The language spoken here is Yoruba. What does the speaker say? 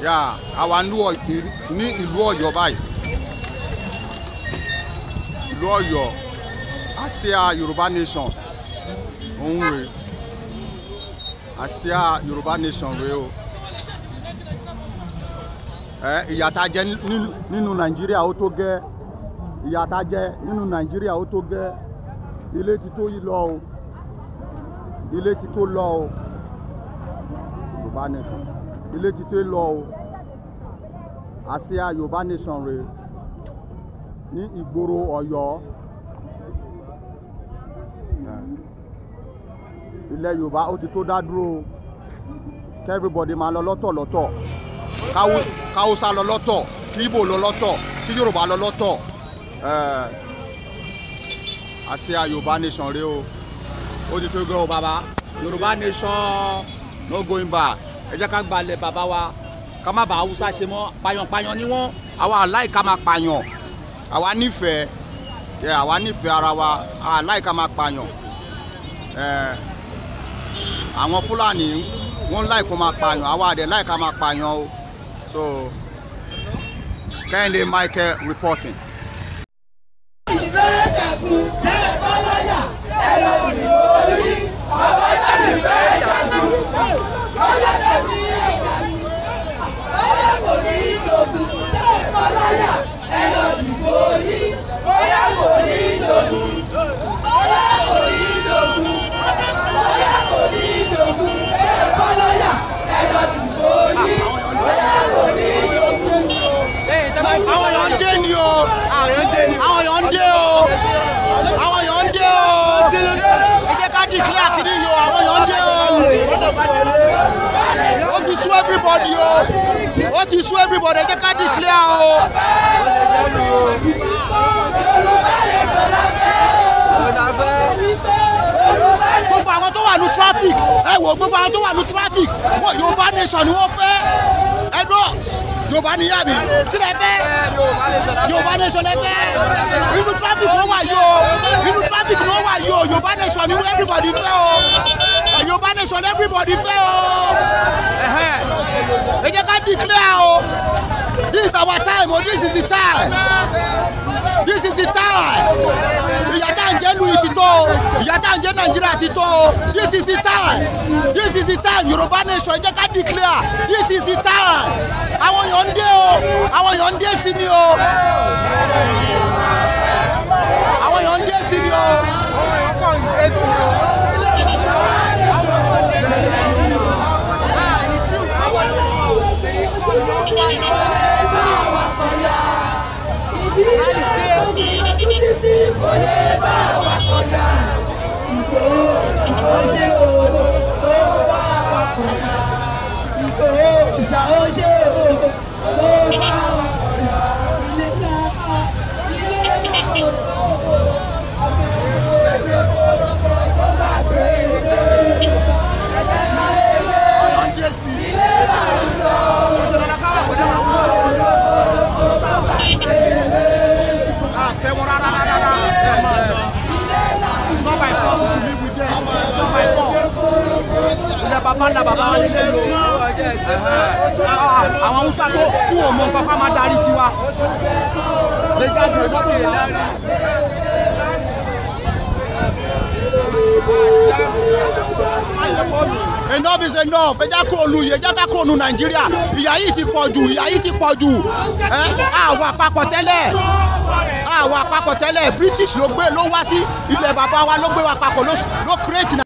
Yà àwa ní ìlú Ọ̀yọ́ báyìí. Ìlú Ọ̀yọ́, àsíá Yorùbá Nation òun rèé. Àsíá Yorùbá Nation rèé o. Ẹ ìyà tá jẹ nínú Nàìjíríà ó tó gẹ́. Ìyà tá jẹ nínú Nàìjíríà ó tó gẹ́. Ilé ti tó yí lọ o. Ilé ti tó lọ o. Yorùbá Nation. Ilé ti tó lọ o. Àsíá Yorùbá Nation rèé ní ìgboro Ọ̀yọ́. Ilẹ̀ Yorùbá ó ti tó dá dúró o. Kí everybody máa lọ lọ́tọ̀lọ́tọ̀. Káwúsá lọ lọ́tọ̀, kí Ìgbò lọ lọ́tọ̀, kí Yorùbá lọ lọ́tọ̀. Àsíá Yorùbá Nation rèé o. Ó ti tó gẹ́ o bàbá. Yorùbá Nation no going back. Ẹ jẹ́ ká gbalẹ̀ bàbá wa. Ká má bàa Haúsá ṣe mọ́. Pàyànpàyàn ni wọ́n. Àwa aláìka máa pàyàn. Àwa nífẹ̀ẹ́. Àwa nífẹ̀ẹ́ ara wa. Àwa aláìka máa pàyàn. Àwọn Fúlàní wọ́n láìkó máa pààyàn. Àwa àdẹ̀ láìka máa pààyàn o. So Kehinde Michael reporting. Àwọn èèyàn ń dé ni o. Àwọn èèyàn ń dé o. Àwọn èèyàn ń dé o. Ẹ jẹ́ ká declare kiri yìí o. Àwọn èèyàn ń dé o. Ó ti sú everybody o. Ó ti sú everybody. Ẹ jẹ́ ká declare o. Gbogbo àwọn tó wà ní traffic, ẹ wò gbogbo àwọn tó wà ní traffic, Yorùbá Nation ni wọ́n fẹ́. Ẹ dúró. Yorùbá ni yàbí. Kí lẹ fẹ́? Yorùbá Nation lẹ fẹ́. Inú traffic ló wà yìí o. Inú traffic ló wà yìí o. Yorùbá Nation ni everybody fẹ́ o. Yorùbá Nation everybody fẹ́ o. Ẹ jẹ́ ká declare o. This is our time o. This is the time. This is the time. Ìyà tá à ń jẹ lu yìí ti tó o. Ìyà tá à ń jẹ Nàìjíríà ti tó o. This is the time. This is the time. Yorùbá Nation ẹ jẹ́ ká declare. This is the time. Àwọn èèyàn ń dé o. Àwọn èèyàn ń dé sí mi o. Àwọn èèyàn ń dé sí mi o. Bàbá ńlá bàbá wa ṣe lò. Àwọn Haúsá tó kú ò mọ nǹkan ká máa darí tiwa. Lè jáde lókè lárí. Enough is enough. Ẹ jẹ́ kó lu yìí, ẹ jẹ́ ká kó nu Nàìjíríà. Ìyà yìí ti pọ̀ jù, ìyà yìí ti pọ̀ jù. Àwọn àpapọ̀ tẹ́lẹ̀. Àwọn àpapọ̀ tẹ́lẹ̀. British ló gbé ló wá sí ilẹ̀ bàbá wa ló gbé wa papọ̀ ló create.